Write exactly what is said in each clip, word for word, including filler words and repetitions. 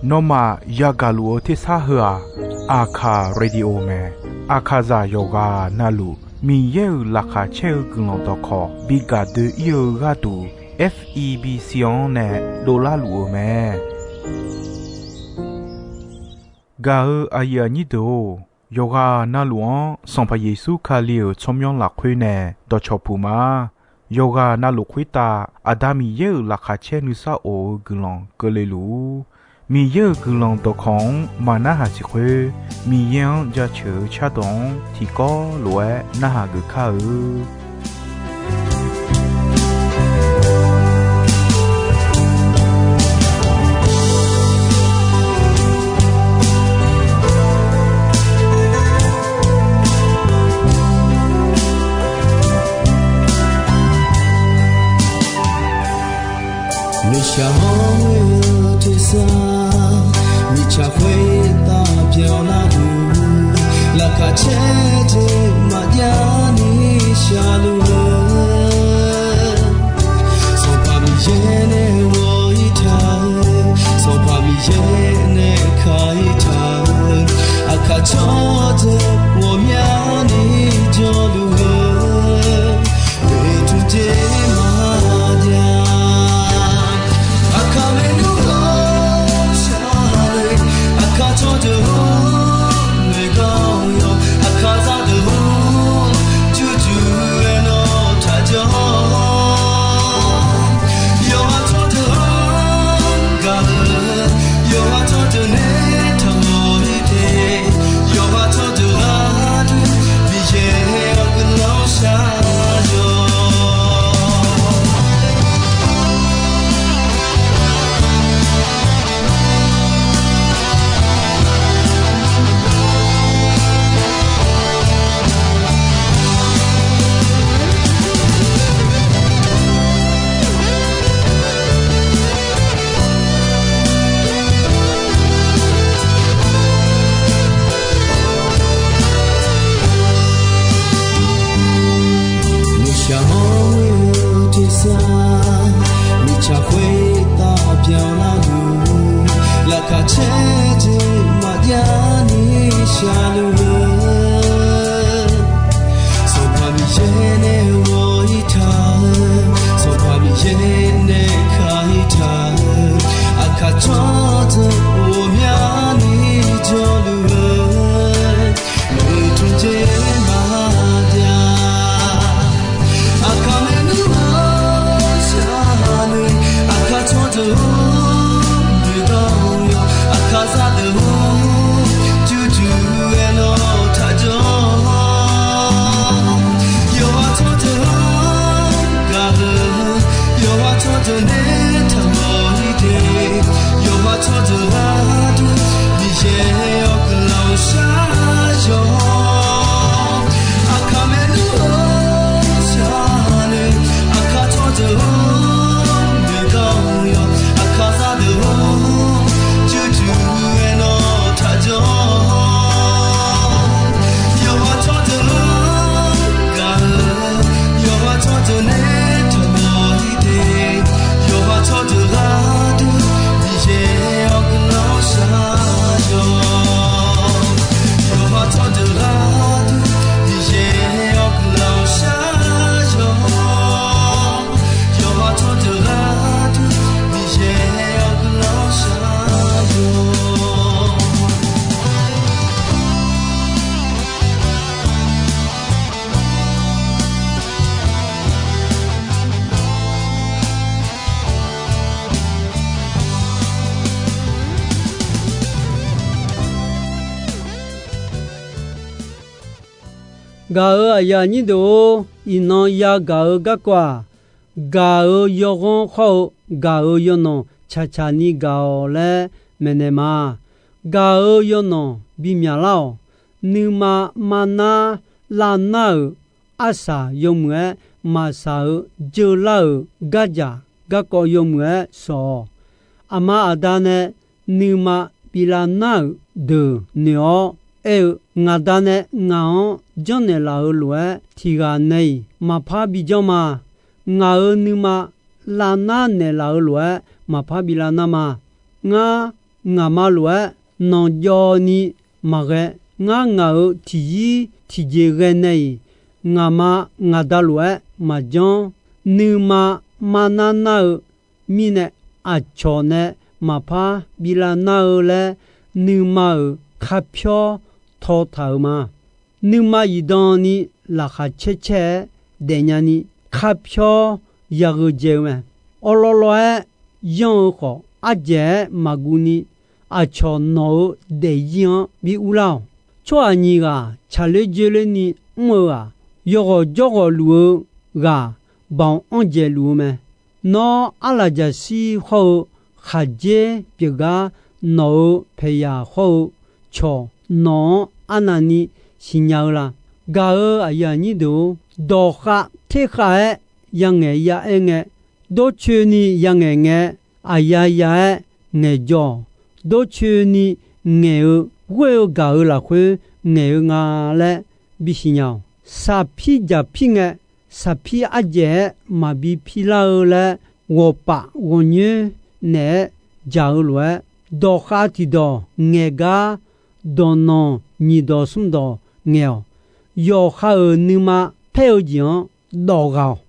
Nawmaf yagaq luf-eu tersar heu-aq, Aqkaq Radio mae. Aqkaqzaq yawqghaq navluf Miqyaer-euq laqkhaq caer-eu guiqlanq dawqkawq bi gaq doe-ir-eu gharduq, F E B C-anr nae dovlar luf-eu mae. Gaq-eu aqyuif aqnyir deuq-or, yawqghaq navluf-anr Sanqpaq Yeqsur Kali-euq tsawrmyanr lafkhoer nae dawqcawq puq ma. Yawqghaq navluf khoertav Aqda Miqyaer-euq laqkhaq caer nuisar of-eu guiqlanq keuvle luf-ur. Miqyaer-euq guiqlanq dawqkawq-anr maqnarhaq siq khoer, Miqyaer-anr jaceuq-eu cardawq-anr tiqkawv lof-aer narhaq geuf kar-eu. Nuishaq hawr-eu tersar, mirtsaq khoertav byanlar-eu, laqkhaq caer jeq maqjav ni sharluf-eu, Sanqpaq Miqyaer nae ghawq-ir taq-eu, Sanqpaq Miqyaer nae ka-ir taq-eu, aqkaq tsawrdeuq ghawqmyani jawrluf-eu, oeqtmq jeq maqjav. Aqkaq maernmr-anr shar-eu, aqkaq tsawrdeuq-anr noeqdawq-awr, aqkaq zaqdeuq-anr jurjur-aer nawr taqjawr. Yawqha tsawrdeuq-anr gaq-eu, yawqha tsawrdeuq nae taqmawf-ir te. Yawqha tsawrdeuq gharduq Miqyaer-awr guiqlanq shar-awq. Nuishaq hawr-eu tersar, mirtsaq khoertav byanlar-eu, laqkhaq caer jeq maqjav ni sharluf-eu, Sanqpaq Miqyaer nae ghawq-ir taq-eu, Sanqpaq Miqyaer nae ka-ir taq-eu, aqkaq tsawrdeuq ghawqmyani jawrluf-eu, oeqtmq jeq maqjav. Aqkaq maernmr-anr shar-eu, aqkaq tsawrdeuq-anr noeqdawq-awr, aqkaq zaqdeuq-anr jurjur-aer nawr taqjawr. Yawqha tsawrdeuq-anr gaq-eu, yawqha tsawrdeuq nae taqmawf-ir te. Yawqha tsawrdeuq gharduq Miqyaer-awr guiqlanq shar-awq. Aqkaq maernmr-anr shar-eu, aqkaq tsawrdeuq-anr noeqdawq-awr, aqkaq zaqdeuq-anr jurjur-aer nawr taqjawr. Yawqha tsawrdeuq-anr gaq-eu, yawqha tsawrdeuq nae taqmawf-ir te. Yawqha tsawrdeuq gharduq Miqyaer-awr guiqlanq shar-awq. Yawqha tsawrdeuq gharduq Miqyaer-awr guiqlanq shar-awq. Yawqha tsawrdeuq gharduq Miqyaer-awr guiqlanq shar-awq. Gaq-euq aqyuif aqnyir deuq-or, iqnan yagaq-eu garkawv-aq, gaq-eu yawghanr khawr-eu gaq-eu yawnanq tsaqtsaq ni gaq-awq laer maeqnaeq ma. Gaq-eu yawnanq bimyaq lar-awq. Nuima manar lavnar-euq arsaq yawmuiq-aer maqsaq-eu, jeular-euq gardzaq garkawv yawmuiq-aer sawq-awq. Aqma aqda nae nuima bi lavnar-euq deuq noeq-awr aer-eu, Ngaq Da nae ngaq-anr janrnaeq laf-eu lof-aer, tiq ghaq nae-iq maqpar bi janr ma. Ngaq-euq nuima lavnar naeqlaf-eu lof-aer maqpar bi lavnar ma. Ngar, ngaqma lof-aer nanqjawv ni maqghae. Ngar ngaq-euq tiqyir tiqjeq ghae nae-iq, ngaqma ngaqda lof-aer maqjanr. Nuima marnar nar-eu mirnae, aqcawq nae maqpar bi lavnar-eu laer, nuima-euq kharpyawr tawtaq-euq ma. Nuima zifdan ni laqkhaq caer caer-aer daefnya ni, kharpyawr yagheu dzae-eu mae. Awrlawrlawr-aer yanr-eu khawf, ardzaeq-aer maqguv ni, aqcawq nawq-eu daefzir-anr bi urlar-awq. Tsawrhaq nyiq ghaq tsaqler dzoerler ni mr-eu ghaq, yawghawq jawrghawq luf-eu ghaq, baoq anr dzaeq luf-eu mae. Nawr arlaqjaqshir hawr-eu khaqdzer pyeufgar nawq-euq paeqyaq hawr-eu cawq, nawq-anr arnavni siqnya-eu la? Gaq-euq aqyuif aqnyir deuq-or, dawqkhav terkhav-aer yangaeq ya-aer ngae, dawrcoeni yangaeq ngae, aqyaya-aer ngaeqjawr-awq. Dawrcoeni ngaeq-eu ghoer-eu gaq-euq lafkhoer ngaeq-eu nga laer bisiq nya-awq. Saqpir jaqpir ngae, saqpir ardzaeq-aer maqbi pirlar-eu laer, ghawqpaf ghawqnyoer naeq-aer jaq-eu lof-aer, dawqkhav tiqdawq ngaeq gar, dawqnanq nyiq dawq smr dawq ngaeq-awq. Yawqha-euq nuima paer-eu jeq-anr dawq ghaq-awq.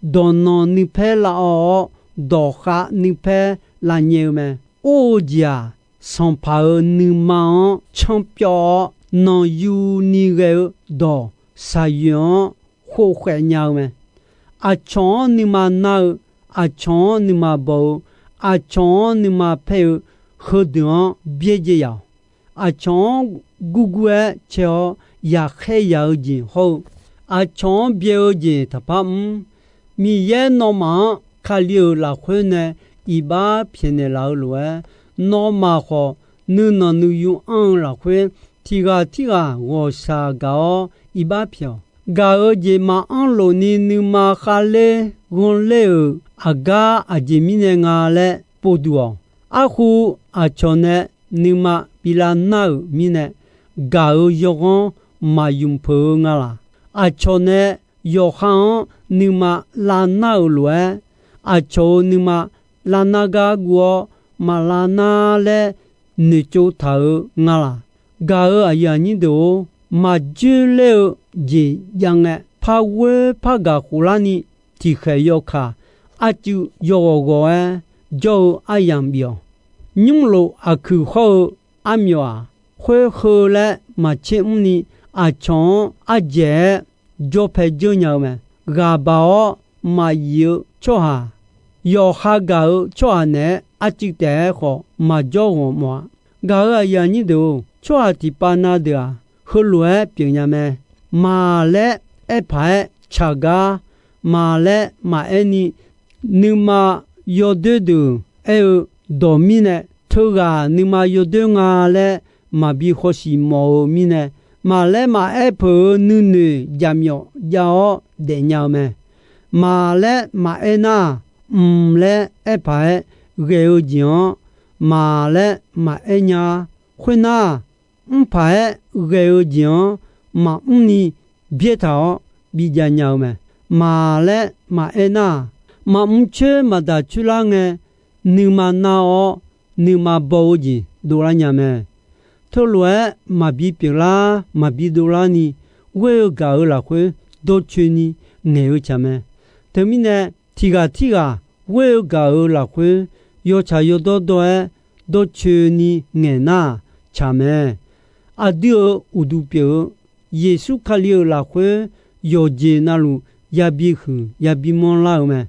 Dawqnanq nuipaer lavawv-awr, dawqkhav nuipaer lavnyae-eu mae. Or-eu jeq-aq, sanqpaq-euq nuima-anr canr pyawv-awr, nanqyu ni ghae-eu dawq shaqyoeq-anr khofkhaeq nya-eu mae. Aqcawq-anr nuima nar-eu, aqcawq-anr nuima baw-eu, aqcawq-anr nuima paer-eu, heudeuq-anr byaerdzae yaf-awq. Aqcawq-anr gurgur-aer cae-awr yaqkhaer yaq-eu jeq hawr-eu, aqcawq-anr byae-eu jeq taqpar mr. Miqyaer nawmaf-anr Kali-euq lafkhoer nae iqbax pyaeqnaeq laf-eu lof-aer, nawmaf khawf nuinanq nuiyu anr-eu lafkhoer, tiq ghaq tirghaq ghawqshaq gaq-awr iqbax pyaeq-awq. Gaq-eu jeq maqanr lofni nuima khavler ghanrler-euq aqgar aqjeq mirnae nga laer povduq-awq. Arkhu aqcawq nae nuima bi lavnar-euq mirnae, gaq-euq yawghanr maqymq peuq-eu nga laq? Aqcawq nae yawqha-anr nuima lavnar-euq lof-aer, aqcawq-euq nuima lavnar gar guv-awr maqlavnar laer noeqtsov taq-euq nga laq? Gaq-euq aqyuif aqnyir deuq-or, maqdzoerler-eu jeq jav ngae, par ghoer par gaq khoflarni tiqkhaeq yawkaq, arcuiv yawghawq ghawq-aer jawr-eu aryamq bif-awq. Nymrlof aqkuiq hawr-eu armyawf-aq, khoer heu laer maqtser mrni, aqcawq-anr ardzaeq-aer jawrpae dzeur nya-eu mae. Ghaq baq-awr maqyif-eu tsawrhaq, yawqha gaq-eu tsawrhaq naeq-aer arcuiv taef-aer khawf maqjawr ghawq mawf-a. Gaq-euq aqyuif aqnyir deuq-or, tsawrhaq tiqpav na deuq-aq, heulof-aer pyeufnya mae. Maq laer aer paq-aer tsaq gar, maq laer maqaer ni, nuima yawdoer deuq aer-eu dawq mirnae, teughaq nuima yawdoer nga laer maqbi hawsiq mawf-eu mirnae, maq laer maqaer peuq-eu nuinoeq jaqmyawf jav-awr daefnya-eu mae. Maq laer maqaer nar, mq laer aer paq-aer ghae-eu jeq-anr maq laer maqaer nya. Khoernar, mr paq-aer ghae-eu jeq-anr maqmr ni byaertaq-awr bijav nya-eu mae. Maq laer maqaer nar, maqmr coer maqdaq coer lar ngae, nuima nar-awr nuima baw-eu jeq dovlar nya mae. Teulof-aer maqbi pyeuflar maqbi dovlar ni, ghoer-eu gaq-euq lafkhoer dawrcoeni ngaeq-eu tsaq mae. Teumirnae, tiq ghaq tirghaq ghoer-eu gaq-euq lafkhoer yawtsaq yawdawr dawr-aer dawrcoeni ngaeq nar-aq tsaq mae. Aqdui-euq uqduq pyeuf-eu Yeqsur Kali-euq lafkhoer yawqjeq navluf yabi huiq yabi manrlar-eu mae.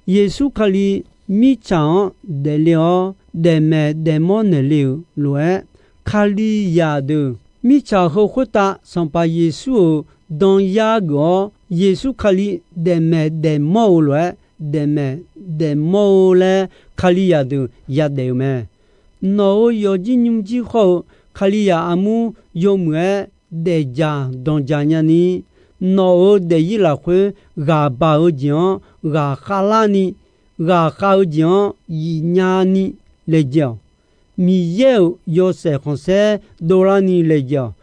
Yeqsur Kali mirtsaq-anr daefle-awr daefmaeq daefmawr naeqle-euq lof-aer, Kalizaq deuq mirtsaq heu khoertav Sanqpaq Yeqsur-euq danyar geuf-awr, Yeqsur Kali daefmaeq daefmawr-eu lof-aer, daefmaeq daefmawr-eu laer Kalizaq deuq yadaef-euq mae. Nawq-euq yawqjir nymrjir hawr-eu Kalizaq armur yawmuiq-aer daefdzaq danqdzaq nyani, nawq-euq daefzir lafkhoer ghaq baq-eu jeq-anr ghaq khavlarni, ghaq khav-eu jeq-anr yif nyani laejae-awq. Miqyaer-euq yawshaef khanqsaer dovlarni laejae-awq.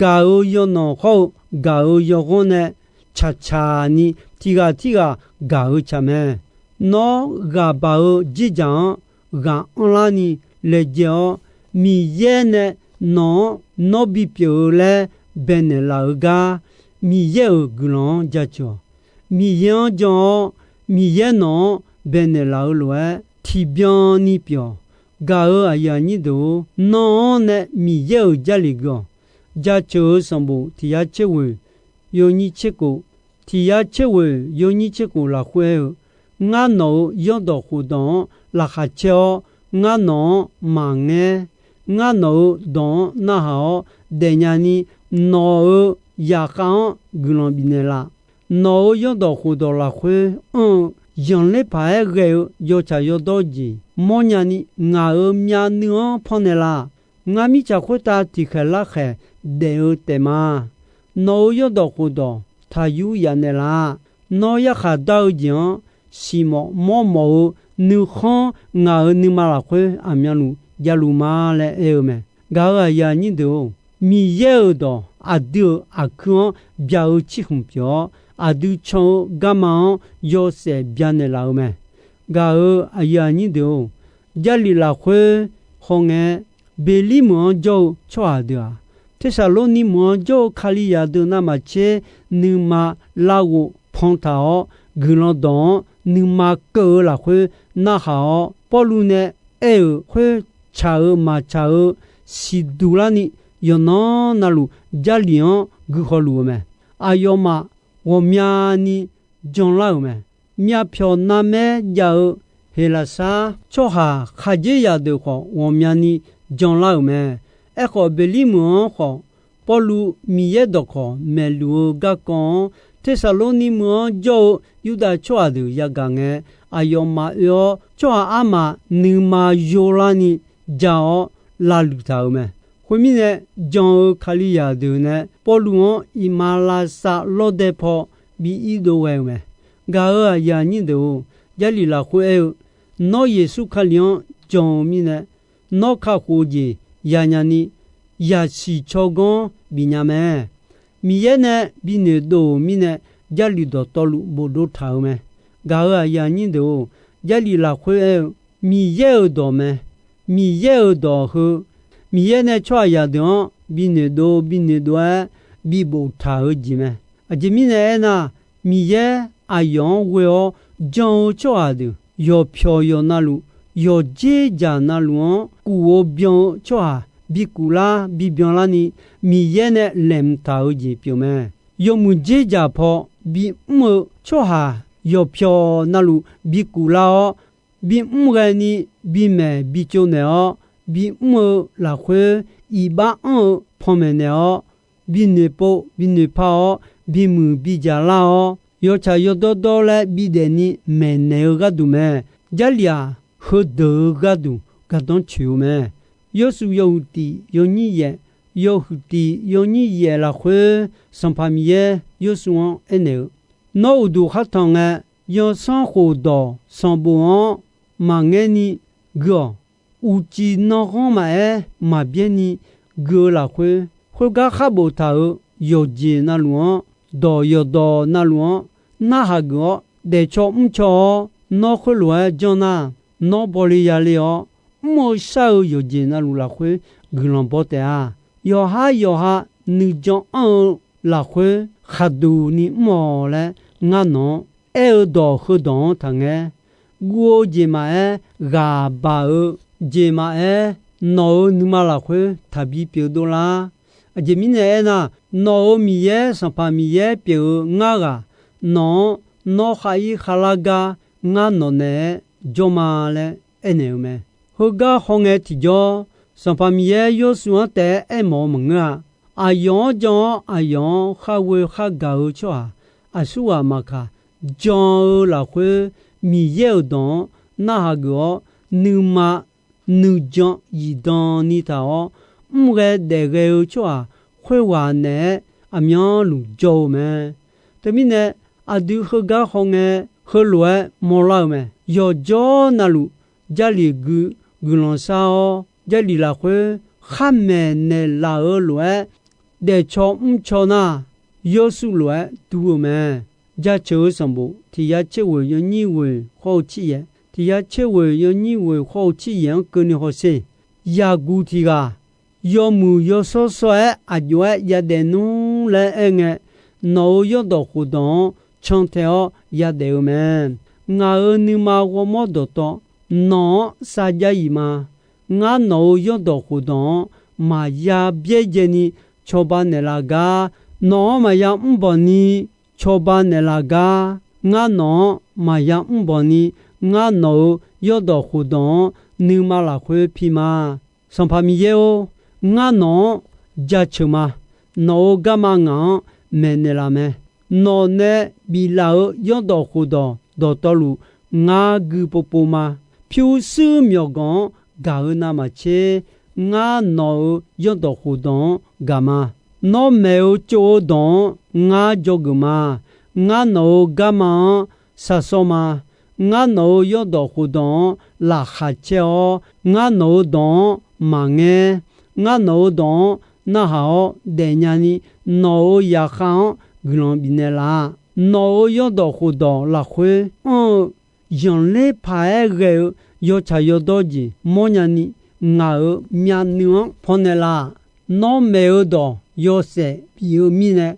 Gaq-euq yawnanq hawr-eu gaq-euq yawghanr nae tsaqtsaq ni tiq ghaq tirghaq gaq-eu tsaq mae. Nawr ghaqbaq-eu dzerdzaq-anr ghaq anrlarni laejae-awr, Miqyaer nae nawq-anr nawr bipyeuf-eu laer baenaeq laf-eu gar, Miqyaer-euq guiqlanq-anr jaceuq-awq. Miqyaer-anr jan-awr, Miqyaer nawq-anr baenaeq laf-eu lof-aer tiqbyan ni pyeuf-awq. Gaq-euq aqyuif aqnyir deuq-or, nan-anr nae Miqyaer-euq Jarlif gui-awq. Jaceuq-eu sanqbof tiq yar tser ghoeq yawnyir tser khof, tiq yar tser ghoeq yawnyir tser khof lafkhoer aer-eu, Ngar nawq-euq zanrdawq khofdawq-anr laqkhaq caer-awr, ngar nawq-anr maqngaer. Ngar nawq-euq dawq-anr narhaq-awr daefnya ni, nawq-euq zaqkhav-anr guiqlanq bifnaeq laf. Nawq-euq zanrdawq khofdawq lafkhoer anr-eu zanqler paq-aer ghae-eu yawtsaq yawdawr jeq mawrnya ni, ngaq-euq myavnuiv-anr pannaeq laf. Ngar mirtsaq khoertav tiqkhaeq larkhaeq daef-eu taef ma. Nawq-euq zanrdawq khofdawq taqyur yaf naeqlaf. Nawr yarkhaq dar-eu jeq-anr siqmawf mawrmawf-eu nuikhanr ngaq-euq nuima lafkhoer aqmyanluf javluf ma laer aer-eu mae. Gaq-euq aqyuif aqnyir deuq-or, Miqyaer-euq dawq aqdui-euq aqkuir-anr byaq-eu cirkhmq pyeuf-awr, aqdui can-eu garma-anr yawshaef byanaeq laf-eu mae. Gaq-euq aqyuif aqnyir deuq-or, Jarlif lafkhoer hawngae, Beqlirmeuq-anr jawr-eu tsawrhaq deuq-aq, Tersaqlorni meuq-anr jawr-eu Kalizaq deuq navmaqtser nuima larghov pantaq-awr, guiqlanq dawq-anr nuima keuv-eu lafkhoer narhaq-awr, Pawrluv nae aer-euq khoer tsaq-eu maqtsaq-eu siqduq larni, yawqnan navluf Jarlif-anr guihaw luf-eu mae. Aqyawfmaf ghawqmyani janlar-euq mae. Myavpyawq navmaer jav-eu Heqlaqsar tsawrhaq khaqdzerzaq deuq khawf ghawqmyani janlar-euq mae. Aerkhawf, Beqlirmeuq-anr khawf, Pawrluv Miqyaer dawqkawq maeqluf-eu garkawv-anr, Tersaqlorni meuq-anr jawr-eu Yurdav tsawrhaq deuq yagaq ngae, aqyawfmaf oe-awr tsawrhaq armaf nuima yawlarni ja-awr lavluiq taq-euq mae. Khoermirnae, jan-eu Kalizaq deuq nae Pawrluv-anr iqmalavshav lawrdae paw bi irdov ghae-eu mae. Gaq-euq aqyuif aqnyir deuq-or, Jarlif lafkhoer aer-eu, Nawr Yeqsur Kali-anr jan-eu mirnae, nawr kakhof-eu jeq yanya ni, yasiq tsawrganr bifnya mae. Miqyaer nae bi noeqdov-euq mirnae, Jarlif dawqtawvluf bofdov taq-euq mae. Gaq-euq aqyuif aqnyir deuq-or, Jarlif lafkhoer aer-eu, Miqyaer-euq dawq mae. Miqyaer-euq dawq heu, Miqyaer nae tsawrhaqzaq deuq-anr bi noeqdov bi noeqdov-aer bi boftaq-eu jeq mae. Aqjeq mirnae aernar, Miqyaer aqyawf-anr ghoe-awr jan-eu tsawrhaq deuq, yawqpyawq yawq navluf, yawqdzer dzaq navluf-anr kuf-eu byan-eu tsawrhaq bikuf lar bibyan larni, Miqyaer nae laeqhmq taq-eu jeq pyeuf mae. Yawmuiq dzerdzaq paw bimr-eu tsawrhaq yawqpyawq navluf bikuf lar-awr, bimr ghaeni bimaeq bitsov naeq-awr, bimr-eu lafkhoer iqbax anr-eu panmaeq naeq-awr, binoeqpov binoeqpar-awr, bimuiq bidzaq lar-awr, yawtsaq yawdawr dawr laer bidaef ni maeqnaeq-eu gharduq mae. Jarlif-aq, heudeuq-eu gharduq gardanr coeq-eu mae. Yawrshuif yawhuiq tiq yawnyir yaef, yawhuiq tiq yawnyir yaef lafkhoer, Sanqpaq Miqyaer Yawrshuif-anr aernaeq-eu, Nawr uqduq khar tanq ngae, zanrsanrkhof dawq sanqbof-anr maqngaer ni gui-awq. Uqcif nanghanr maqaer maqbyaer ni gui-eu lafkhoer, khoergar khar boftaq-euq yawqjeq navluf-anr, dawq yawqdawq navluf-anr narhaq geuf-awr daefcaw mrcaw-awr, nawr khoerlof-aer janr nar, nawr bawle yale-awr, mr-eu shar-eu yawqjeq navluf lafkhoer guiqlanq baw taef-a. Yawqhar yawqha nuijan anr-eu lafkhoer khaqduq ni mr-awq laer ngar nawq-anr aer-eu dawq heudawq-anr taqngaer. Guv-eu jeq maqaer, ghaq baq-eu jeq maqaer, nawq-euq nuima lafkhoer taqbi pyeuf dovlar. Aqjeq mirnae aernar, nawq-euq Miqyaer, Sanqpaq Miqyaer pyeuf-eu ngar ghaq, nawq-anr nawr khar ir kharlar gar ngar nawq naeq-aer jawr ma laer aernaeq-eu mae. Heugar hawngae tiqjawr, Sanqpaq Miqyaer Yawrshuif-anr taef-aer aermawf-eu maqngeur-a. Aqyawf-anr jan-awr aqyawf-anr khar ghoe khar gaq-eu tsawrhaq aqsurghaq maqkaq, jan-eu lafkhoer Miqyaer-euq dawq-anr narhaq geuf-awr, nuima nuijan zifdan ni taq-awr, mr ghae daef ghae-eu tsawrhaq khoerghaq naeq-aer aqmyanluf jawr-eu mae. Teumirnae, aqdui heugar hawngae, heulof-aer mawrlar-eu mae. Yawqjawr navluf, Jarlif gui guiqlanq shar-awr, Jarlif lafkhoer khar maeqnaeq laf-eu lof-aer daefcaw mrcaw nar, Yawrshuif lof-aer dur-eu mae. Jaceuq-eu sanqbof tiq ya tser ghoeq yawnyir ghoeq khawr-eu tser yaef, tiq ya tser ghoeq yawnyir ghoeq khawr-eu tser yaef-anr keuvni hawsher. Yaqguq tiq ghaq, yawmuiq yawshawr shawr-aer aq jov-aer yadaef nmr laer aerngae, nawq-euq yawrdawq khofdawq-anr cantae-awr yadaef-eu mae. Ngaq-euq nuima ghawrmawr dawqtawv, nawq-anr sar jar-iq ma. Ngar nawq-euq yawrdawq khofdawq-anr maqya byaerdzaeni cawba naeqlaf gar, nawq-anr maqya mrbanq ni cawba naeqlaf gar, ngar nawq-anr maqya mrbanq ni, ngar nawq-euq yawrdawq khofdawq-anr nuima lafkhoer pi ma. Sanqpaq Miqyaer-or, ngar nawq-anr jaceuq ma. Nawq-euq garma ngaq-anr maeqnaeq laf mae. Nawq nae biflaf-euq yawrdawq khofdawq dawqtawvluf, ngar gui povpov ma. Pyurshuir myawqganq-anr gaq-eu navmaqtser, ngar nawq-euq yawrdawq khofdawq-anr gaq ma. Nawr maeq-eu tsov-eu dawq-anr ngar dzawgeuf ma. Ngar nawq-euq garma-anr shar sawr ma. Ngar nawq-euq yawrdawq khofdawq-anr laqkhaq caer-awr, ngar nawq-euq dawq-anr maqngaer. Ngar nawq-euq dawq-anr narhaq-awr daefnya ni, nawq-euq yaqkhav-anr guiqlanq bifnaeq laf. Nawq-euq yawrdawq khofdawq lafkhoer anr-eu zanqler paq-aer ghae-eu yawtsaq yawdawr jeq mawrnya ni, ngaq-euq myavnuiv-anr pawnaeq laf. Nawr maeq-eu dawq yawshaef bif-eu mirnae,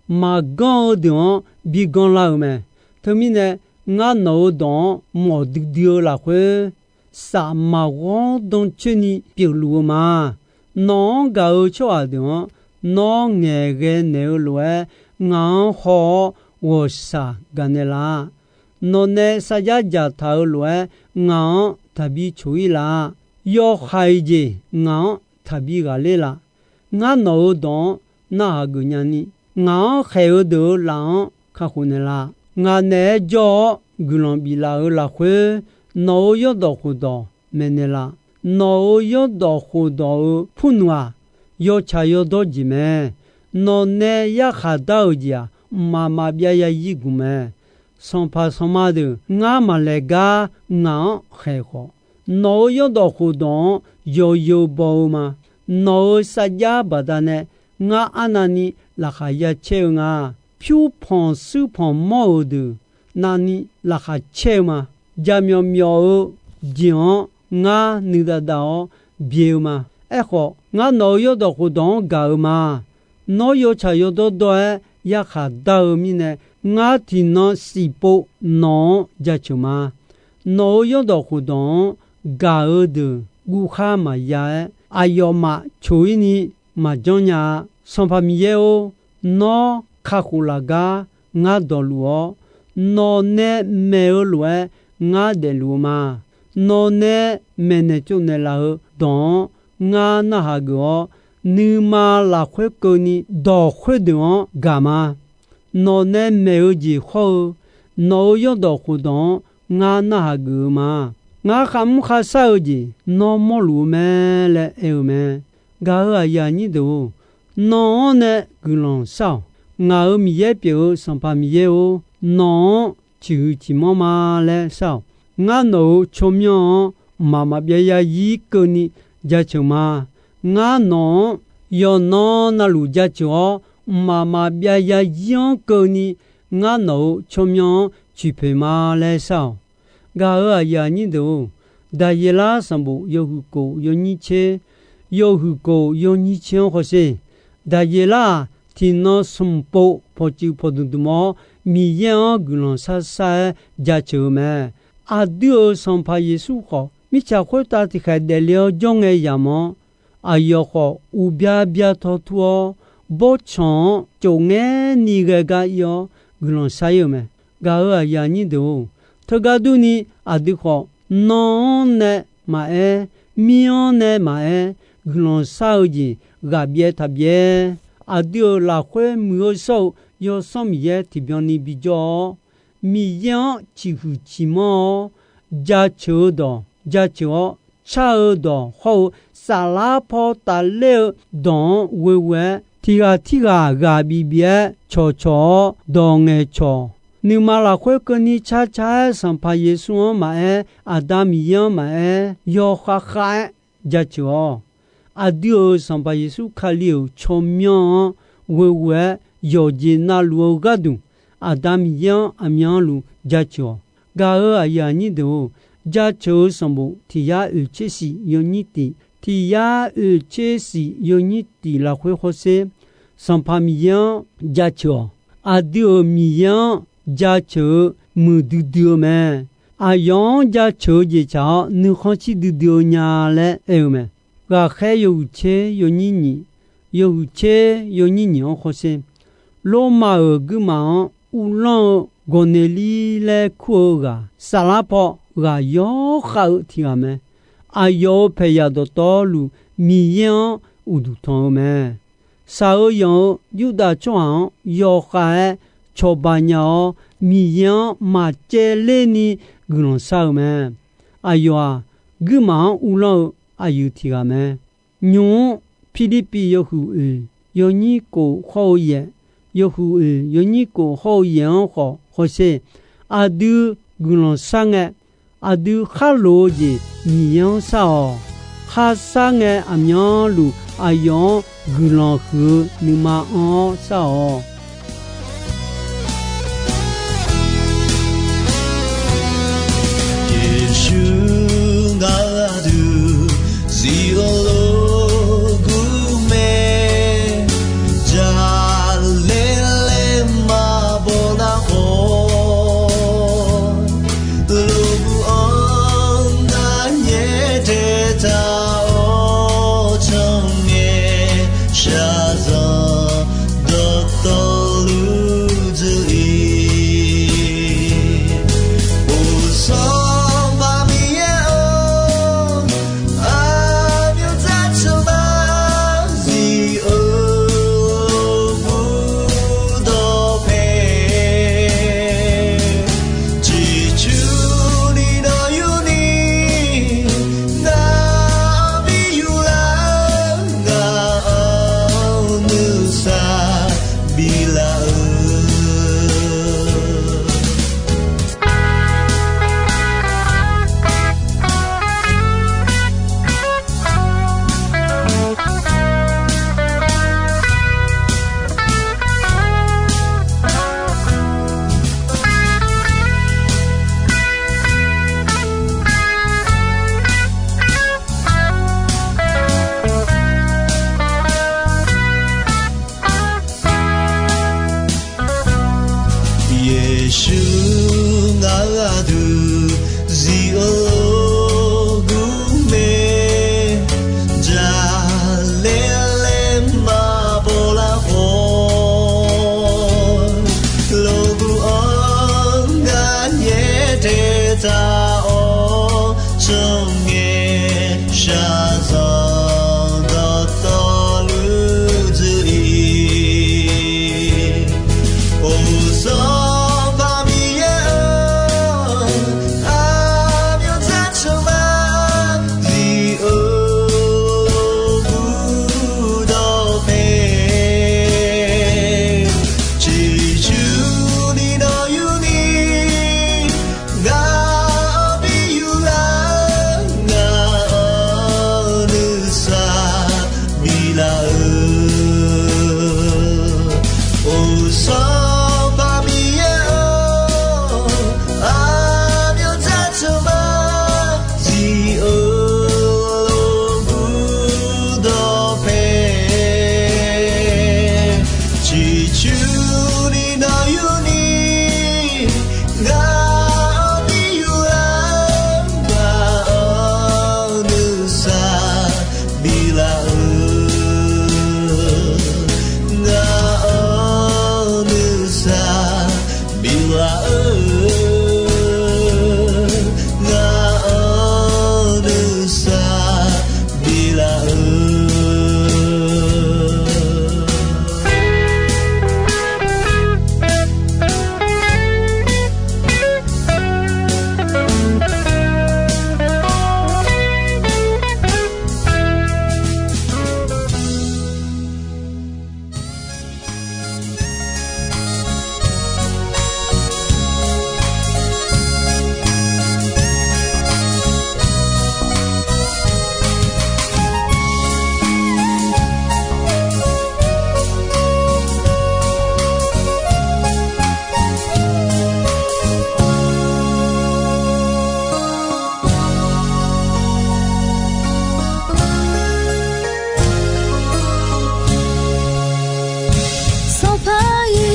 maqganr-eu deuq-anr bi ganr lar-euq mae. Teumirnae, ngar nawq-euq dawq-anr mawf duidui-eu lafkhoer, safmaq ghawrdanr coer ni pyeufluf-eu ma. Nawq-anr gaq-eu tsawrhaq deuq-anr nawr ngaeqghae naeq-eu lof-aer, ngaq-anr haw-awr ghawqshaq gaqnaeq laf. Nawq nae sarjax dzaqtaq-euq lof-aer, ngaq-anr taqbi coq-ir laf. Yawhaiq jeq ngaq-anr taqbi ghaqler laf. Ngar nawq-euq dawq-anr narhaq geuf nya ni, ngaq-anr khaeq-eu deuq-euq laf-anr kakhof naeqlaf. Ngaq naeq-aer jawr-awr guiqlanq biflaf-euq lafkhoer, nawq-euq yawrdawq khofdawq maeqnaeq laf. Nawq-euq yawrdawq khofdawq-euq purnmq-aq, yawtsaq yawdawr jeq mae. Nawq nae yarkhaq dar-euq jeq-aq, mqmaq maqbyav yazir gmq mae. Sanqpaq sanqma deuq ngar maqlaeq gar ngaq-anr khaeq khawf, nawq-euq yawrdawq khofdawq-anr yawzeu baw-eu ma. Nawq-euq sarjax baqdanae ngar arnavni laqkhaq ya caer-eu nga. Pyur panq shuir panq mawr-euq deuq navni laqkhaq caer-eu ma. Jaqmyawf myawf-eu jeq-anr ngar nuidav dav-awr byae-eu ma. Aerkhawf, ngar nawq-euq yawrdawq khofdawq-anr gaq-eu ma. Nawr yawtsaq yawdawr dawr-aer yarkhaq dar-eu mirnae, ngar tiqnan siqpov nawq-anr jaceuq ma. Nawq-euq yawrdawq khofdawq-anr gaq-eu deuq guvkhar maqya-aer, aqyawfmaf coq-ir ni maqjanr nya-a. Sanqpaq Miqyaer-or, nawr kakhof laf gar ngar dawqluf-awr, nawq nae maeq-eu lof-aer ngar daefluf-eu ma. Nawq nae maeqnaeq tsovnaeq laf-eu dawq-anr ngar narhaq geuf-awr, nuima lafkhoer keuvni dawq khoerdeuq-anr gaq ma. Nawq nae maeq-eu jeq hawr-eu, nawq-euq yawrdawq khofdawq-anr ngar narhaq geuf-eu ma. Ngar kharmr kharshar-eu jeq nawr mawrluf-eu mae laer aer-eu mae. Gaq-euq aqyuif aqnyir deuq-or, nawq-anr nae guiqlanq shar-awq. Ngaq-euq Miqyaer pyeuf-eu Sanqpaq Miqyaer-or, nawq-anr ciqhuiq ciqmanr ma laer shar-awq. Ngar nawq-euq tsawrmyanr-anr mqmaq maqbyav yazir keuvni jaceuq ma. Ngar nawq-anr yawqnan navluf jaceuq-awr, mqmaq maqbyav yazir-anr keuvni ngar nawq-euq tsawrmyanr-anr ciqpoeq ma laer shar-awq. Gaq-euq aqyuif aqnyir deuq-or, Daqyeqlar sanqbof yawhuiq kof yawnyir tser, yawhuiq kof yawnyir tser-anr hawsher. Daqyeqlar-aq, tiqnan smq pov pawqtsuif pawqdmq dmq-awr, Miqyaer-anr guiqlanq shar shar-aer jaceuq-eu mae. Aqdui-euq Sanqpaq Yeqsur khawf, mirtsaq khoertav tiqkhaeq daefle-awr jawr ngae yamq-anr, aqyawf khawf uqbya bya taw tur-awr, bawrtsanq-anr tsof ngaer ni ghae gar ir-awr guiqlanq shar-ir-eu mae. Gaq-euq aqyuif aqnyir deuq-or, teugar durni aqdui khawf, nan-anr nae maqaer, mir-anr nae maqaer, guiqlanq shar-eu jeq ghaq byaev taq byaev. Aqdui-euq lafkhoer muiq-eu shawr-eu Yawsanr Miqyaer tiqbyan ni bijawr-awr, Miqyaer-anr ciqhuiq ciqmanr-awr, jaceuq-eu dawq jaceuq-awr, car-eu dawq hawr-eu saflar paw tafler-eu dawq-anr ghoeghoe-aer, tiq ghaq tirghaq ghaq bif bif-aer cawqcawq-awr dawq ngaeqcawq. Nuima lafkhoer keuvni car car-aer Sanqpaq Yeqsur-anr maqaer, Aqda Miqyaer-anr maqaer, yawkhav khav-aer jaceuq-awq. Aqdui-euq Sanqpaq Yeqsur Kali-euq tsawrmyanr-anr ghoeghoe-aer yawqjeq navluf-eu gharduq, Aqda Miqyaer-anr aqmyanluf jaceuq-awq. Gaq-euq aqyuif aqnyir deuq-or, jaceuq-eu sanqbof tiq yar oeq tser shif yawnyir tiq, tiq yar oeq tser shif yawnyir tiq lafkhoer hawsher, Sanqpaq Miqyaer-anr jaceuq-awq. Aqdui-euq Miqyaer-anr jaceuq-eu muiqdui dui-eu mae. Aqyawf-anr jaceuq-eu jeq tsaq-awr nuikhanr shir duidui-eu nya laer aer-eu mae. Ghaqkhaer yawhuiq tser yawnyir nyiq, yawhuiq tser yawnyir nyiq-anr hawsher, Lormav-euq guirmaf-anr uvlanr-eu Gawqneqlir laer kur-eu ghaq, saflar paw ghaq yawr khav-eu tiq ghaq mae. Aqyawf-euq paeqyaq dawqtawvluf Miqyaer-anr uqduq tanq-eu mae. Shaq-eu yanq-eu Yurdav tsawrhaq-anr yawkhav-aer cawba nya-awr, Miqyaer-anr maqcaevler ni guiqlanq shar-eu mae. Aqyawf-aq, guirmaf-anr uvlanr-eu aqyuif tiq ghaq mae. Nymq-mr Pirlirpiv yawhuiq oeq yawnyir kof hawr-eu yaeq, yawhuiq oeq yawnyir kof hawr-eu yaeq-anr khawf hawsher, aqdui guiqlanq shar ngae, aqdui kharloq-eu jeq Miqyaer-anr shar-awq. Kharshar ngae, aqmyanluf aqyawf-anr guiqlanq huiq-eu nuima anr-awr shar-awq. Yeqsur ngaq-euq aqdui zif-eu lof gur mae, jaqlaer laer maqbaw nar khawf, lof gur-anr nar nyaer daeqtaq-awr cangae shaqzanq dawqtawvluf dzuir-ir. Uqsanq Baqmiqyaer-or, aqmyanluf dzarceuq maqzif-eu burdawq paeq, ciqcurni nawq yurni, ngaq-anr bi yuflar, ngaq-anr nuisar biflar-eu. Yeqsur ngaq-euq aqdui zif-eu lof gur mae, jaqlaer laer maqbaw lar khawf, lof gur-anr nar nyaer daeqtaq-awr cangae shaqzanq dawqtawvluf dzuir-ir. Uqsanq Baqmiqyaer-or, aqmyanluf dzarceuq maqzif-eu burdawq paeq, ciqcurni nawq yurni, ngaq-anr bi yuflar, ngaq-anr nuisar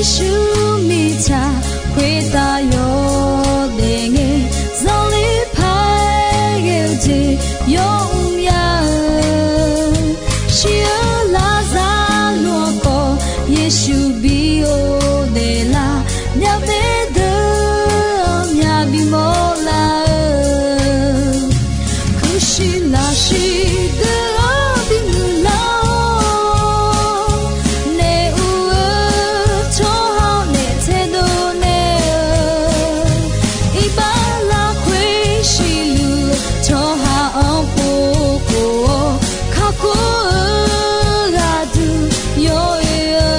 Yeqsur mirtsaq khoertav yawdaef ngae, zanqler paq-aer ghae-eu jeq yawmr mya-eu. Shir-eu Laqzaqloq-anr khawf Yeqsur bi ghofdaef lar, myavbaef deuq-anr myavbi mawrlar-eu. Kuirshiq lafshiq deuq-anr bimuiq lar-awr, naef uq-eu tsawrhaq-anr naef taedov naeq-eu, iqbax lafkhoer siqluf-eu tsawrhaq-anr pov khof-awr, kakhof-eu gharduq yawoe-eu.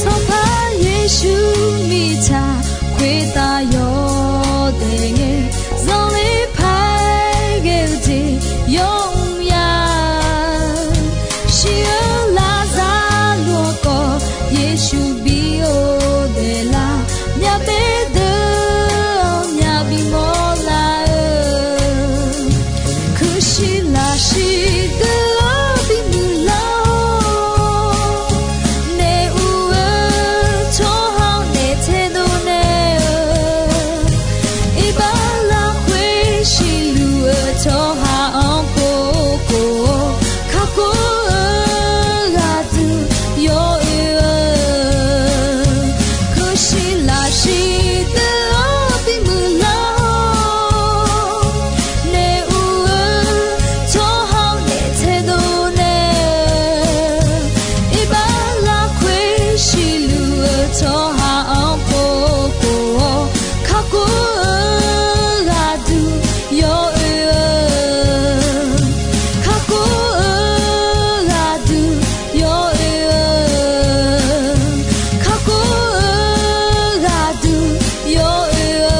Sanqpaq Yeqsur mirtsaq khoertav yawdaef ngae, zanqler paq-aer ghae-eu jeq yawmr mya-eu. Shir-eu Laqzaqloq-anr khawf Yeqsur bi ghofdaef lar, myavbaef deuq-anr myavbi mawrlar-eu. Kuirshiq lafshiq deuq-anr bimuiq lar-awr, naef uq-eu tsawrhaq-anr naef taedov naeq-eu, iqbax lafkhoer siqluf-eu tsawrhaq-anr pov khof-awr, kakhof-eu gharduq yawoe-eu. Kuirshiq lafshiq deuq-anr bimuiq lar-awr, naef uq-eu tsawrhaq-anr naef taedov naeq-eu, iqbax lafkhoer siqluf-eu tsawrhaq-anr pov khof-awr, kakhof-eu gharduq yawoe-eu. Kakhof-eu gharduq yawoe-eu. Kakhof-eu gharduq yawoe-eu.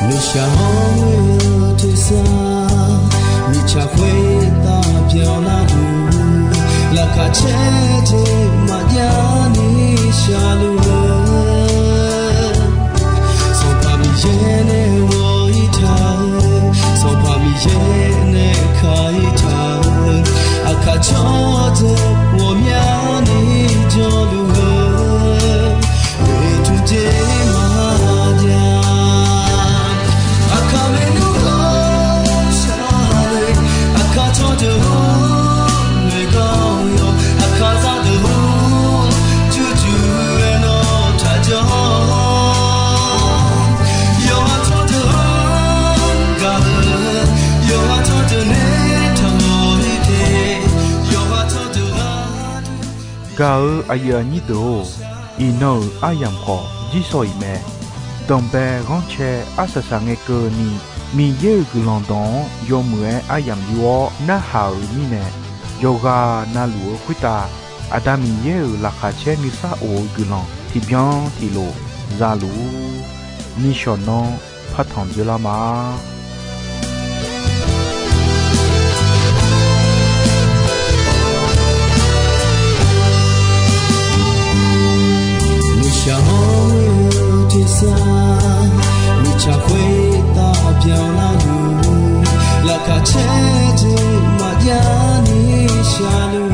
Nuishaq hawr-eu tersar, mirtsaq khoertav byanlar-eu, laqkhaq caer jeq maqjav ni shaqluf-eu, Sanqpaq Miqyaer nae ghawq-ir taq-eu, Sanqpaq Miqyaer nae ka-ir taq-eu, aqkaq cawrdeuq ghawqmyani jawrluf-eu, oeqtmq jeq maqjav. Aqkaq maernmr hawr-eu shaqluf, aqkaq cawrdeuq hawr-eu noeqgar-awr yawq, aqkaq zardeuq hawr-eu jurjur-aer nawr taqjanr-awr, yawqha cawrdeuq-anr gaq-eu, yawqha cawrdeuq nae taqmawf-ir te, yawqha cawrdeuq gaq-eu aqyuif aqnyir deuq-or, iqnan-euq aryamq khawf jirsawq iq mae. Danqbae ghanrcae arsaq saq ngae keuvni, Miqyaer-euq guiqlanq dawq-anr yawmuiq-aer aryamq yur-awr narhaq-euq mirnae, yawqghaq navluf-eu khoertav Aqda Miqyaer-euq laqkhaq caer nuisar of-eu guiqlanq tiqbyan tiqlof zaluf-ur. Nishawq nanr partanq dzoerlar ma. Nuishaq hawr-eu tersar, mirtsaq khoertav byanlar-eu, laqkhaq caer jeq maqjav ni shaqluf